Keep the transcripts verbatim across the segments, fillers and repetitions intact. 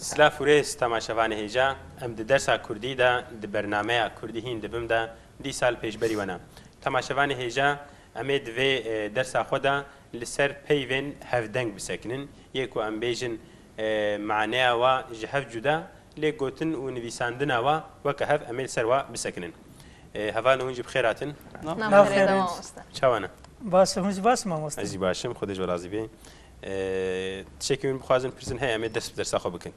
Silav û rêz temaşevanê hêja, em di dersa kurdî de di bernameya Kurdî hîn dibim de dîsa li pêşberî we ne. Temaşevanê hêja, em ê di vê, e, dersa xwe de li ser peyvên hevdeng bisekinin. Yê ku em bêjin, e, maneya wa ji hev cuda, lê gotin û nivîsandina wa weke hev em ê li ser wa bisekinin. E, hevalno hûn jî bi xêr hatin. Nav Nav xêr xêr. Mamoste. Çawa ne? Baş e, hûn jî baş in mamoste? Ez jî baş im, Xwedê ji we razî bê. E, tiştekî hûn bixwazin pirsin heye, em ê dest bi dersa xwe bikin.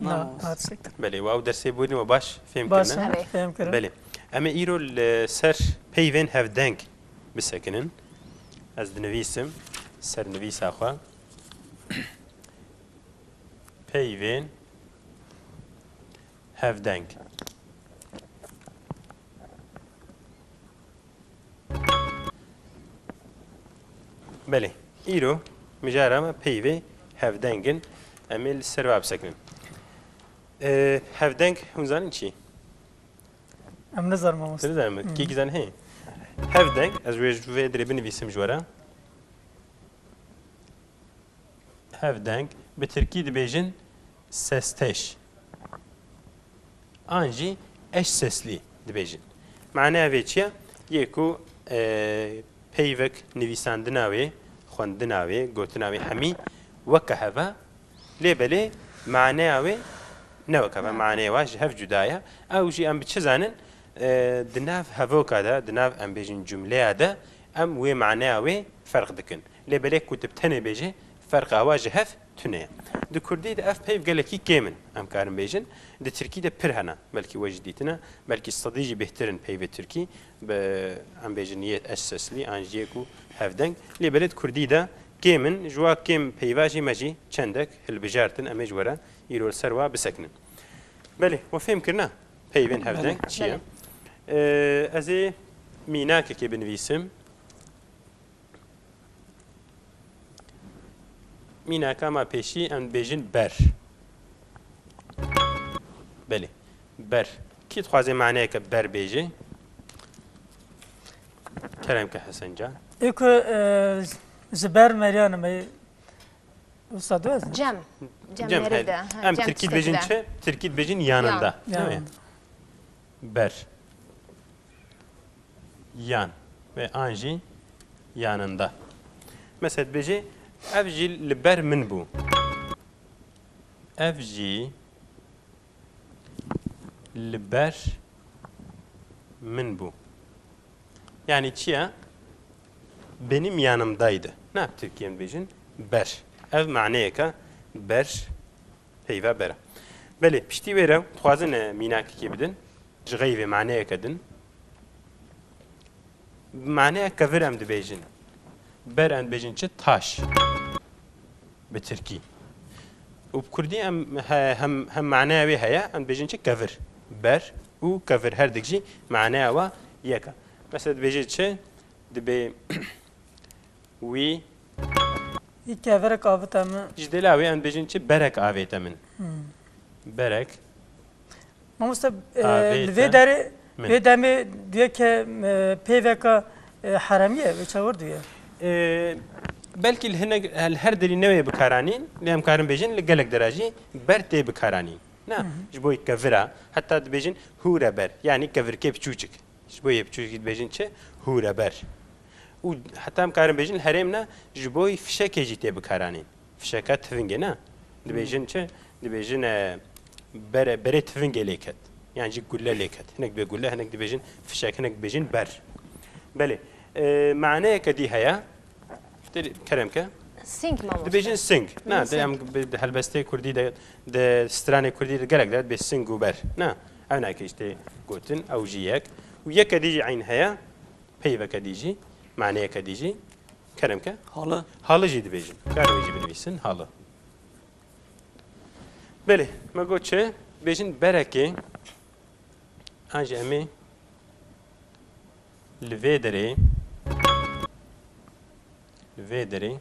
Na, Mamoste. Na, teşekkür. Belê, wa ew dersê bûrîn we baş fêm Baş kirine. in, Evet. fêm kirin. Belê. Em ê îro li ser peyvên hevdeng bisekinin. Ez dinivîsim ser nivîsa xwe. Peyvên hevdeng. Belê, îro mijara me peyvê hevdeng in. Em ê li ser va bisekinin. Ee, hevdeng, hûn zanin çi? Em nizanin mamoste. Nizanin mi? Hmm. Kî kî zanin heye? Hevdeng, ez wê ji vê dirê binivîsim ji we re. Hevdeng, bi tirkî dibêjin sesteş. An jî eş seslî dibêjin. Maneya vê çi ye? Yê ku, e, peyvek nivîsandina wê, xwendina wê, gotina wê hemî weke hev e, lê belê maneya wê ne weke hev e, maneya wa ji hev cuda ye. Ew jî em bi çi zanin? E, di nav hevoka de, di nav em bêjin cumleya de, em wê maneya wê ferq dikin. Lê belê ku tu bi tenê bêjê, ferqa wa ji hev tune ye. Di kurdî de ev peyv gelekî kêm in, em karin bêjin. Di tirkî de pir hene, belkî we jî dîtine, belkî sedî jî bêhtir in peyvê tirkî, bi, em bêjin yê eş seslî, an jî yê ku hevdeng. Lê belê di kurdî de kêm in, ji wa kêm peyva jî me jî çendek hilbijartin, em ê ji we re îro li ser wa bisekinin. Belê, we fêm kirine peyvên hevdeng Belê. çi ye? Belê. Ee, ez ê mînakekê binivîsim. Mînaka me pêşî em dibêjin ber. Belê. Ber. Kî dixwaze maneyeke ber bêje? Kerem ke Hesencan. Ê ku, e, ji ber meriyan me. Usta, dwez? Cem. Cem, Cem, nerede? he. Ha, Em Cem tirkî dibêjin tiştekî de. çi? Tirkî dibêjin yanında. Yan. Değil mi? Yan. Ber. Yan. Ve an jî yanında. Mesela dibêje, ev jî li ber min bû. Ev jî li ber min bû. Yani çi ye? Benim yanımdaydı. Ne bi tirkî em dibêjin? Ber. Ev maneyeke ber, peyva ber e. Belê, piştî wê re dixwazin, e, mînakekê bidin. Ji xeyvê maneyeke din. Maneya kevir em dibêjin. Ber em dibêjin çi? Taş. Bi tirkî. Û bi kurdî em he-, hem, hem maneya wê heye, em dibêjin çi? Kevir. Ber û kevir her dik jî maneya wa yek e. Mesela dibêje çi? Dibê wî Wî kevirek avête min. Ji dêla wê em dibêjin çi? Berek avête min. Hmm. Berek Mamoste, e, Avête li vê derê, min. vê demê duyê ke, e, peyveka, e, heremî ye, wê çawa duyê? E, belkî li hinek, li her derî newê bikaranîn, lê em karin bêjin li gelek dera jî ber tê bikaranîn. Na, Hı hı. ji bo kevira, heta dibêjin hûre ber, yanî kevirkê biçûçik. Ji bo yê biçûçikî dibêjin çi? Hûreber. Û heta em karin bêjin li herêmna ji bo fişekê jî tê bikaranîn. Fişeka tivingê ne? Dibêjin çi? Dibêjin, e, bere, berê tivingê lê ket. Yan jî gulle lê ket. Hinek dibê gulle, hinek dibêjin fişek, hinek dibêjin ber. Belê. E, maneyeke dî heye. Tê kerem ke. Sing, mamoste. Dibêjin sing. Na, Dibêjin de em sing. bi, di helbestê kurdî de, di stranê kurdî de gelek de dibê sing û ber. Na, ew nake işte gotin, ew jî yek. Û yeke dî jî eyn heye, peyveke dî jî, maneyeke dî jî. Kerem ke. Halı. Halı jî dibêjin. Karin wê jî binivîsin, halı. Belê, me got çi? Dibêjin berekê. An jî em ê li vê derê, li vê derê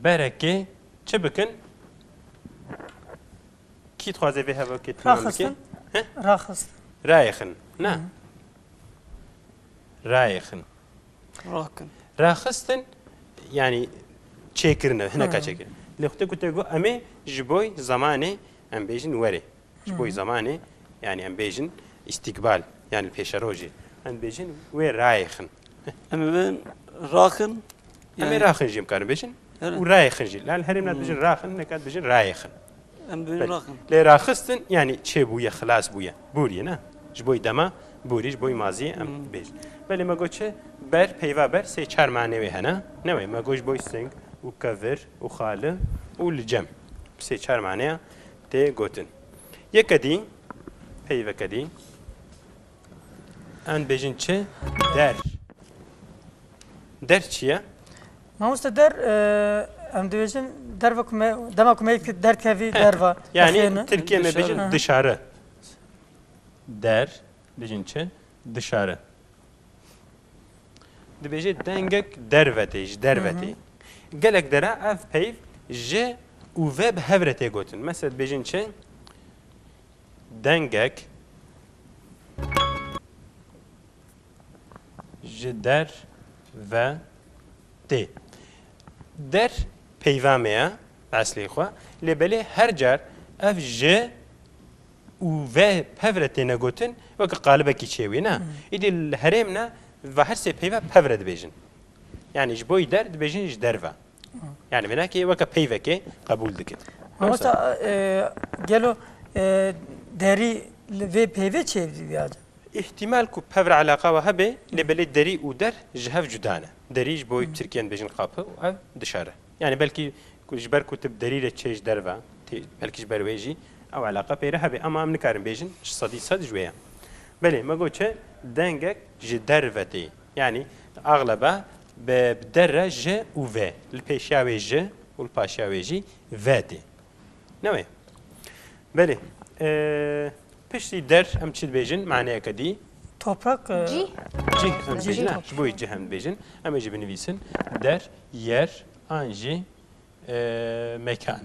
berekê çi bikin? Kî dixwaze vê hevokê temam bike? Raxistin. He? Raxist. Rayêxin. Na. Hı. Rayêxin. Rakin. Raxistin, yani çêkirine, hineka çêkirin. Lê xwe tê ku tê got, em ê ji boy zemanê, em bêjin werê. Ji boy zemanê, yani em bêjin îstîkbal, yani li pêşerojê. Em bêjin wê rayêxin. Em ê bên raxin, Em ê yani raxin jî em karin bêjin. Here. Û rayêxin jî. Lan herêm ne dibêjin raxin, hineka dibêjin rayêxin. Em bên Belê. raxin. Lê raxistin, yani çêbûye, xilas bûye. Bûriye ne? Ji boy dema, bûrî, ji boy maziyê em bêjin. Belê me got çi? Ber, peyva ber, sê çar mane wê hene. Ne wê? Me got ji boy sing û kevir û xali û li cem. Bi sê çar maneya tê gotin. Yeke dî, peyveke dî. Em bêjin çi? Der. Der çi ye? Mamoste der, e, em dibêjin derva ku me, dema ku me der dikevî derva. Yani dixêne. Tirkiye me Dışarı. bêjin Hı hı. dışarı. Der, bêjin çi? Dışarı. Dibêje dengek derve tê, ji derve tê. Gelek dera ev peyv ji û ve bi hev re tê gotin. Mesela dibêjin çi? Dengek ji der ve tê. Der peyva me ye, eslê xwe. Lê belê her car ev ji û ve pev re têne gotin, weke qalibekî çêwî ne. Îdî li herêm ne, ve her sê peyva pev re dibêjin. Yani ji boyî der dibêjin ji derve. Yani vênakê weke peyvekê qebûl dikit. Mamosta, e, gelo, e, derî li vê peyvê çêdibî acaba? Îhtimal ku pev re eleqa we hebe, lê belê derî û der ji hev cuda ne. Derî ji bo Tirkiyan dibêjin kapı û ev dışarı. Yani belkî ku ji ber ku tu bi derî re çê ji derve, tê, belkî ji ber wê jî ew eleqa pê re hebe. Ama em nikarin bêjin ji sedî sed ji wê ye. Belê, me got çi? Dengek ji derve tê. Yani axleba bi, bi der re ji û ve. Li pêşiya wê ji û li paşiya wê jî ve tê. Ne wê? Belê. E, piştî der em çi dibêjin? Maneyeke dî. Toprak, e, Cih. Cih em Cih dibêjin, ne? toprak. Ji bo cih em dibêjin. Em ê jî binivîsin. Der, yer, an jî, e, mekan.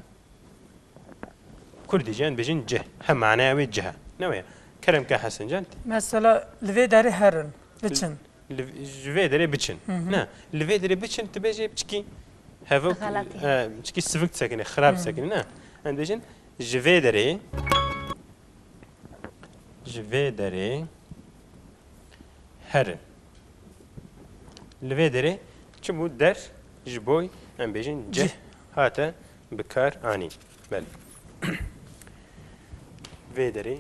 Kurdî jî em dibêjin cih. Hem maneya wê cih e. Ne wê? Kerem ke Hesen can. Mesela li vê derê herin, biçin. Li, ji vê derê biçin. Hı hı. Ne, li vê derê biçin, tu bêjê piçkî hevok, Xeletî. e, piçkî sivik disekine, xirab Hı. disekine, ne. Em dibêjin, ji vê derê, ji vê derê herin. Li vê derê çi bû? Der ji boy, em bêjin, cih Cih. hate bi kar anîn. Belê. Vê derê.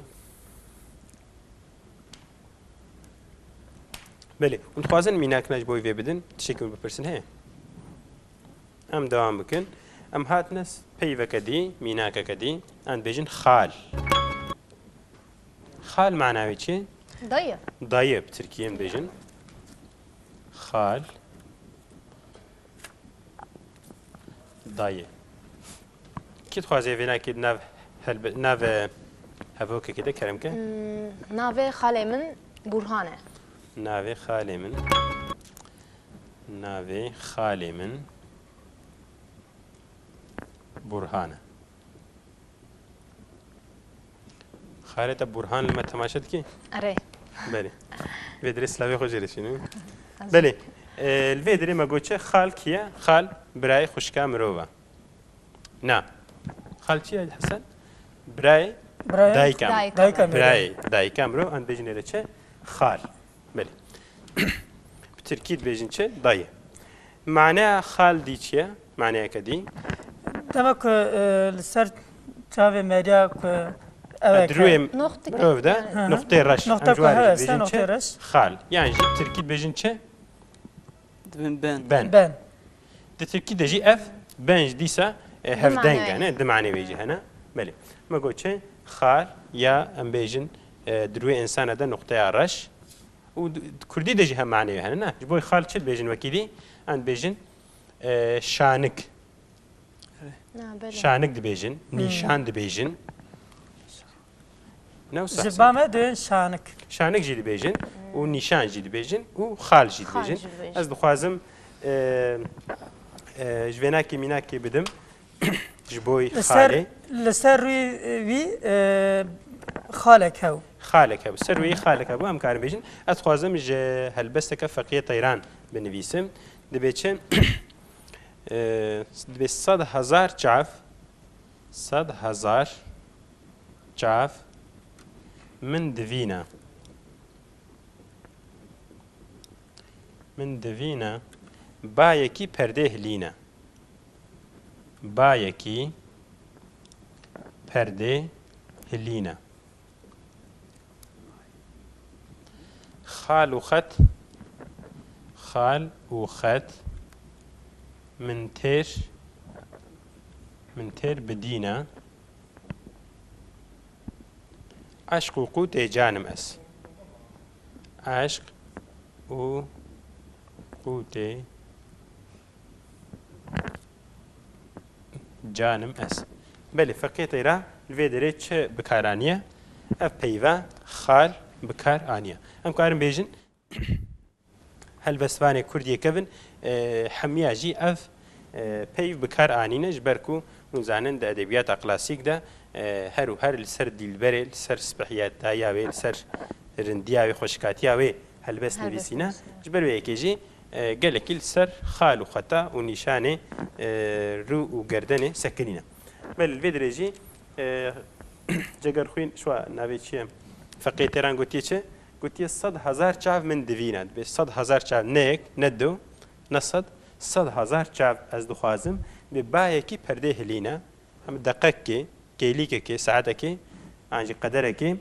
Belê. Hûn dixwazin mînakina ji bo wî vê bidin? Tiştekî hûn bipirsin heye? Em dewam bikin. Em hatine s-, peyveke dî, mînakeke dî. Em dibêjin xal. Xal mana wê çi? Dayı. Dayı, bi tirkî em dibêjin. Xal. Dayı. Kî dixwaze vênakê di nav helbe-, nav, e, hevokekê de kerem ke? Hmm, navê xalê min Burhan e. Navê xalê min. Navê xalê min Burhan e. Xalê te Burhan li me temaşe dikî? Erê. Belê. Vê derê silavê xwe jê re çînim. Belê. E, li vê derê me got çi? Xal kî ye? Xal birayê xwişka mirov e. Na. Xal çi ye Hesen? Birayê Birayê dayika. Dayika. Dayika mirov. Birayê dayika mirov, em dibêjin ê re çi? Xal. Belê. Bi tirkî dibêjin çi? Dayı. Maneya xal dî çi ye? Maneyeke dî. Dema ku, e, li ser çavê meriya ku ew e Di rûyê ke- Noxtike, mirov de yani. Hı hı. noxtê reş. Noxta Em ji ku warê hev jî este, dibêjin çi? noxtê reş. Xal. Yan jî tirkî dibêjin çi? Dibin ben. Ben. Ben. Di tirkî de jî ev ben jî dîsa, e, Di hevdeng mane. e, ne? Di manê wê jî hene. Belê. Me got çi? Xal ya em bêjin, e, di rûyê insana de noxteya reş. Û di, di kurdî de jî hem maneyê hene, ne? Ji bo xal çi dibêjin wekî dî? Em dibêjin, e, şanik. Na, belê. Şanik dibêjin, Hmm. nîşan dibêjin. Ne wisa Ji Hesen? ba me dibên şanik. Şanik jî dibêjin û nîşan jî dibêjin û xal jî Xal dibêjin. jî dibêjin. Ez dixwazim, e, e, ji vênakê mînakê bidim. Ji bo Li ser, xalê. li ser rûyê wî, e, xalek hebû. Xalek hebû. Ser rûyê xalek hebû, em karin bêjin. Ez dixwazim ji helbesteke Feqiyê Teyran binivîsim. Dibê çi? Ee, dibê sed hezar çav, sed hezar çav min divîne. Min divîne bayekî perdê hilîne. Bayekî perdê hilîne. Xal û xet, xal û xet min têr, min têr bidîne. Eşq û qûtê canim ez. Eşq û qûtê canim ez. Belê, feqê teyra li vê derê çi bi kar aniye? Ev peyva xal bi kar aniye. Em karin bêjin, helbestvanê Kurdiyê kevin, e, hemiya jî ev, e, peyv bi kar anîne, ji ber ku hûn zanin di edebiyata klasîk de, e, her û her li ser dîlberê, li ser spehiyeta ya wê, li ser rindiya wê, xweşikatiya wê helbest Helbest nivîsîne. nivîsîne. Ji ber wê yekê jî, e, gelekî li ser xal û xeta û nîşanê, e, rû û gerdenê sekinîne. Belê, li vê dirê jî, e, Cegerxwîn, şwa navê çi ye? Feqê Têran gotiye çi? Gotiye, "Sed hezar çav min divîne." Dibê sed hezar çav, ne yek, ne du, ne sed, sed hezar çav ez dixwazim. Dibê bayekî perdê hilîne. Em deqekê, kêlîkekê, saetekê, an jî qederekê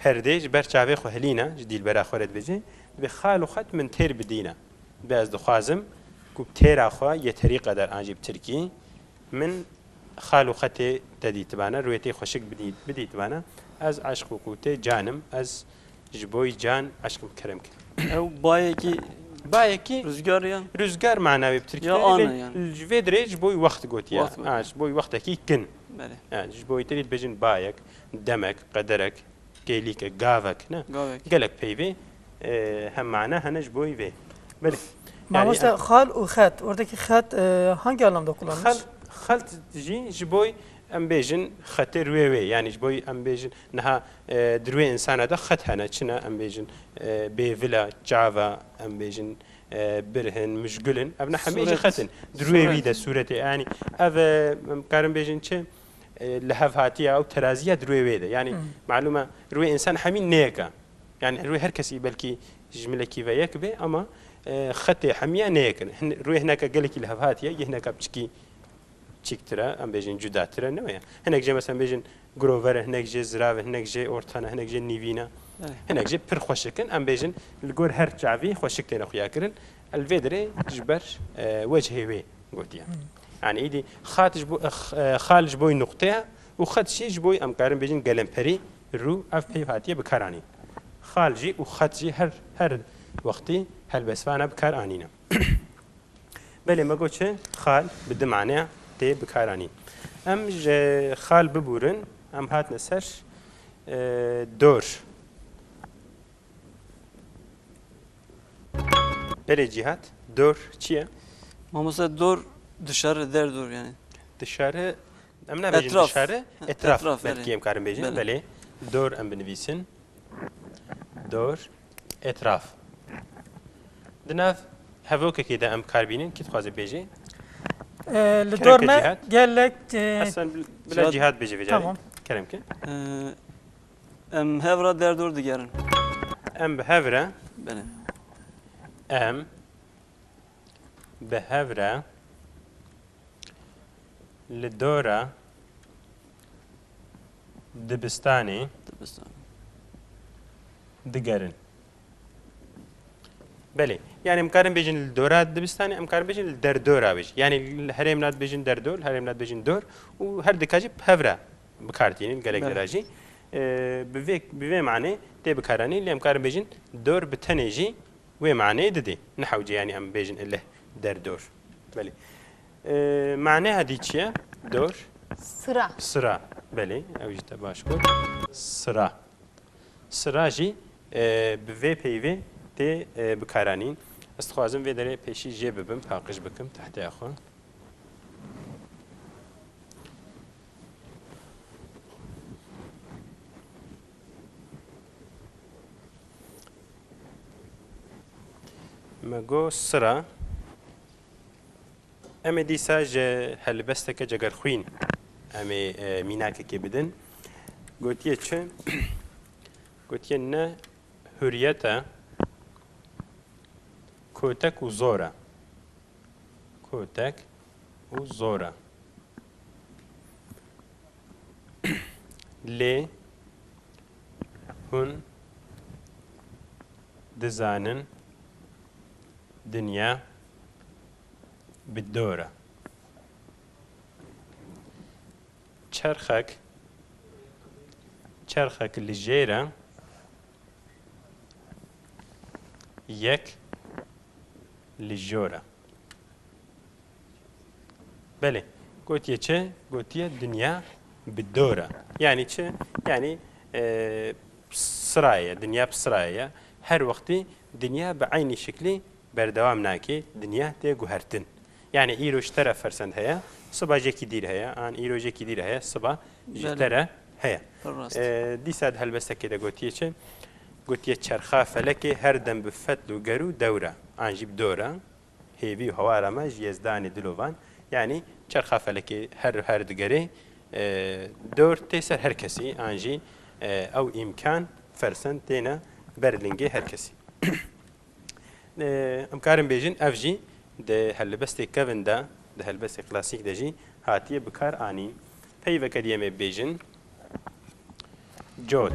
perdê ji ber çavê xwe hilîne, ji dîlbera xwe re dibêje. Dibê xal û xet min têr bidîne. Dibê ez dixwazim ku bi têra xwe yeterî qeder, an jî bi tirkî, min xal û xetê te dîtibane, rûyê te xweşik bidî-, bidîtibane. Ez eşq û qûtê canim, ez ji boyî can eşqim kerem kir. Ew bayekî Bayekî rüzgar ya. Rüzgar mana wê bi tirkî Ya de ana bê, yani. Ji vê dirê ji boyî wext gotiye. Wext gotiye. Ha, ji boyî wextekî kin. Belê. Yani ji boyî te dî dibêjin bayek, demek, qederek, kêlîkek, gavek, ne? Gavek. Gelek peyvê, e, hem mana hene ji boyî vê. Belê. Yani Mamoste, em xal û xet. Oradaki xet, e, hangi anlamda kullanılmış? Xel-, xelt jî ji boyî em bêjin xetê rûyê wê. Yani ji boyî em bêjin niha, e, di rûyê insana de xet hene. Çi ne? Em bêjin, e, bêvila, çava, em bêjin, e, birhin, mijgulin. Ev ne hemê jî Sûret. xet in. Di rûyê wî de Sûret. sûretê. Yani ev, e, em karin bêjin çi? E, lihevhatiya û teraziya di rûyê wê de. Yani Hmm. malûm e rûyê insan hemî neyek e. Yani rûyê her kesî belkî ji milekî ve yek be ama, e, xetê hemiya neyek in. Hin-, rûyê hineke gelekî lihevhatiye, yê hineke piçikî çîktir e, em bêjin cudatir e, ne weye? Hinek jê mesela bêjin girover e, hinek jê zirav e, hinek jê ortan e, hinek jê nîvîn e. Evet. Hinek jê pir xweşik in, em bêjin li gor her çavî xweşik têne xuya kirin. Li vê dirê ji ber, e, wecihê wê gotiye. Hmm. Yani îdî xat ji bo-, e, x-, e, xal ji boy nuqte ye û xet jî ji boy em karin bêjin gelemperî, rû, ev peyv hatiye bikaranîn. Xal jî û xet jî her, her wextî helbestvan e bikar anîne. Belê me got çi? Xal bi du maneya tê bikaranîn. Em ji xal bibûrin, em hatine ser, e, dor. Belê Cîhat, dor çi ye? Mamoste, dor dışarı, derdor yani. Dışarı, em nabêjin Etraf. dışarı, Ha, etraf etraf, belkî belê. em karin bêjin. Belê. Belê, dor em binivîsin. Dor, etraf. Di nav hevokekê de em kar bînin, kî dixwaze bêjê? Ee, li Kerem dor ke me Cihat. gelek, e, Hesen, bila Cihat. Cihat bêje vê carê. Tamam. Kerem ke. Ee, em hev re derdor digerin. Em bi hev re. Belê. Em bi hev re li dora dibistanê Dibistan. digerin. Belê. Yani em karin bêjin li dora dibistanê, em karin bêjin li derdora wê jî. Yani li herêm na dibêjin derdor, li herêm na dibêjin dor û her dika jî bi hev re bi kar tînin gelek Belê. dera jî. Ee, bi vê, bi vê manê tê bikaranîn, lê em karin bêjin dor bi tenê jî wê maneyê didê. Ne hewce yani em bêjin li derdor. Belê. Ee, mane hedî çi ye? Dor? Sıra. Sıra. Belê. Ew jî te baş got. Sıra. Sira jî, e, bi vê peyvê tê, e, bikaranîn. Ez dixwazim vê derê pêşî jê bibim, paqij bikim tehteya xwe. Me got sira. Em ê dîsa ji helbesteke cegerxwîn em ê, e, mînakekê bidin. Gotiye çi? Gotiye ne huriyet e, kotek û zor e. Kotek û zor e. Lê hûn dizanin dinya bi dor e. Çerxek, çerxek li jêr e, yek li jor e. Belê. Gotiye çi? Gotiye dinya bi dor e. Yanî çi? Yanî, e, sirayê ye, dinya bi sirayê ye. Her wextî dinya bi eynî şiklî berdewam nake, dinya tê guhertin. Yanî îro ji te re fersend heye, siba jekî dîr heye, an îro jekî dîr heye, siba ji Belê. te re heye. Pir rast. E, dîsa di helbestekê de gotiye çi? Gotiye çerxa felekê her dem bi fetl û ger û dewr e, an jî bi dor e. Hêvî û hewara me ji Yezdanê dilovan. Yanî çerxa felekê her, her digerê, e, dor tê ser her kesî, an jî, e, ew îmkan, fersend têne ber lingê her kesî. E, em karin bêjin, ev jî di helbestê kevin de, di helbestê klasîk de jî hatiye bi kar anîn. Peyveke dî em ê bêjin. Cot.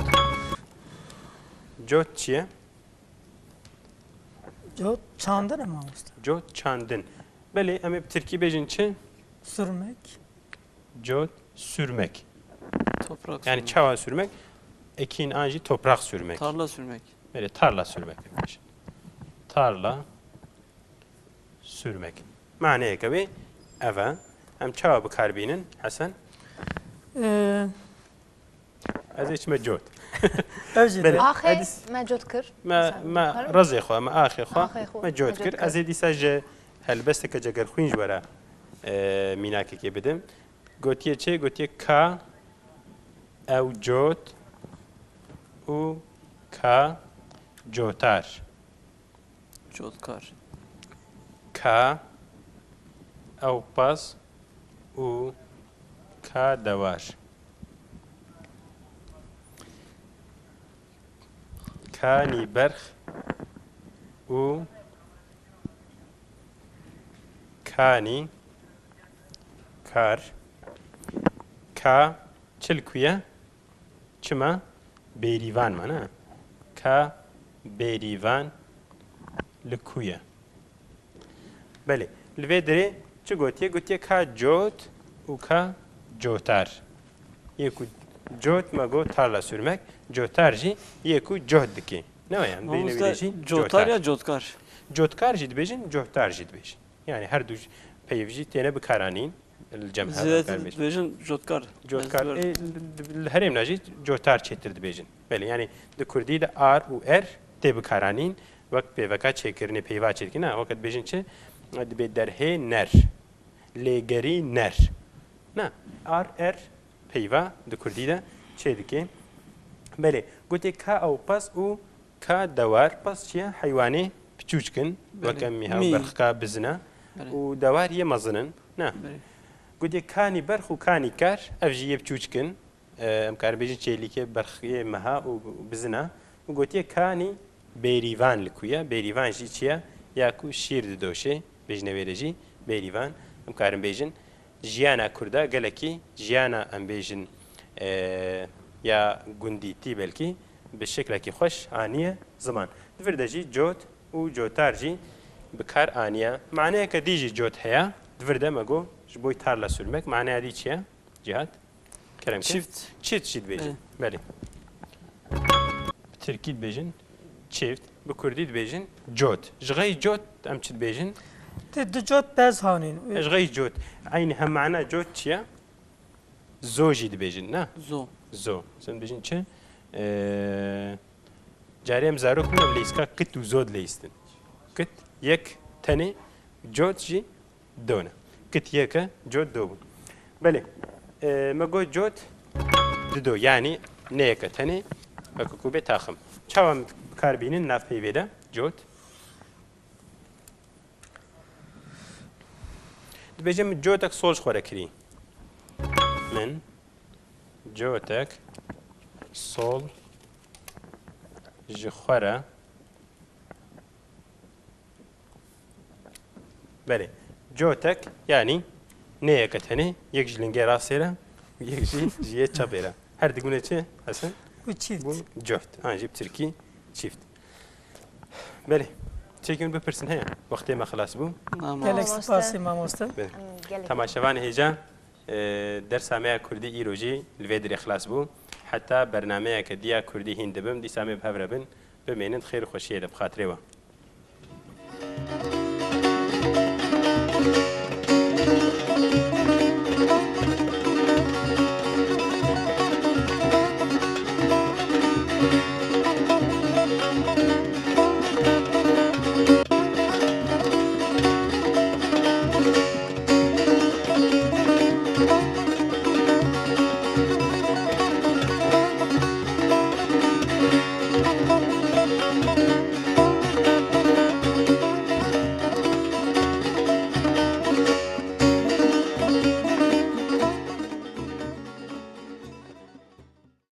Cot çi ye? Cot çandin e mamoste. Cot çandin. Belê, em ê bi tirkî bêjin çi? Sürmek. Cot sürmek. Toprak Yani sürmek. çawa sürmek? Ekin an jî toprak sürmek. Tarla sürmek. Belê, tarla sürmek. Tarla sürmek. Maneyeke wê ev e. Em çawa bi kar bînin, Hesen? Ee, Ez ê çime cot. Ev jî Belê. de. Axê Edis- me cot kir. Me, Mesela, me karim? rezê xwe, me axê xwe, Axê xwe, me cot me cot kir. kir. Ez ê dîsa ji helbesteke cegerxwîn ji we re, e, mînakekê bidim. Gotiye çi? Gotiye ka ew cot û ka cotar. Cotkar. Ka ewpas û ka dewar. Kanî berx û kanî kar. Ka çil kuye? Çima? Bêrîvan ma, ne? Ka bêrîvan li ku ye? Belê. Li vê derê çi gotiye? Gotiye ka cot û ka cotar. Yê ku cot me got tarla sürmek, cotar jî yê ku cot dike. Ne we yan? Bêjine Mamoste, vî de jî cotar cotar. ya cotkar? Cotkar jî dibêjin, cotar jî dibêjin. Yani her du peyv jî têne bikaranîn. Li cem hev Zêdetir dibêjin cotkar. Cotkar. Ez Ê, li, li herêmna jî cotar çêtir dibêjin. Belê, yani di kurdî de ar û er tê bikaranîn wek peyveka çêkirinê, peyva çêdikî. Na, weke dibêjin çi? Dibê derhê ner. Lêgerî ner. Na, ar, er peyva di kurdî de çêdikê. Belê, gotê ka ewpas û ka dewar, pas çi ye? Heywanê piçûçk in, Belê. weke mîha, Mî. berxika bizina Belê. û dewar yê mezin in. Na. Belê. Gotê kanî berx û kanî kar, ev jî yê piçûçk in. E, em karin bêjin çêlîkê berxiyê meha û bizina. Û gotiye kanî bêrîvan li ku ye? Bêrîvan jî çi ye? Ya ku şîr didoşê, bêjine wê re jî bêrîvan. Em karin bêjin jiyana kurda gelekî jiyana, em bêjin, e, ya gundîtî belkî bi şeklekî xweş aniye ziman. Di vir de jî cot û cotar jî bi kar aniye. Maneyeke dî jî cot heye. Di vir de me got ji bo tarla sürmek. Maneya dî çi ye? Cihat? Kerem ke. Çift. Çift jî dibêjin. Evet. Belê. Bi tirkî dibêjin çift, bi kurdî dibêjin cot. Ji xey cot em çi dibêjin? Ti du cot bez hanîn. Ji xey cot. Eynî hem mana cot çi ye? Zo jî dibêjin, ne? Zo. Zo. Sen dibêjin çi? Ee, carê em zarok bûn, em leyîska kit û zo dileyîstin. Kit yek tenê, cot jî do ne. Kit yek e, cot do bû. Belê. E, me got cot dido, yanî ne yek e tenê, weke ku bê taxim. Çawa em bi kar bînin nav peyvê de? Cot. Bêje min cotek sol ji xwe re kirî. Min cotek sol ji xwe re. Belê. Cotek, yanî nê yeke tenê, yek ji lingê rastê re û yek jî ji yê çepê re. Her digune çi, Hesen? Bu çift. Bûn cuht. An jî bi tirkî çift. Belê. Çêkin bipirsin heye. Wextê me xilas bû. Gelek spasî mamoste. Belê. Temaşevanê hêja, e, dersa me ya kurdî îro jî li vê dirê xilas bû. Heta bernameyeke diya kurdî hîn dibim, dîsa me bi hev re bin. Bimênin di xêr û xweşiyê de bi xatirê we.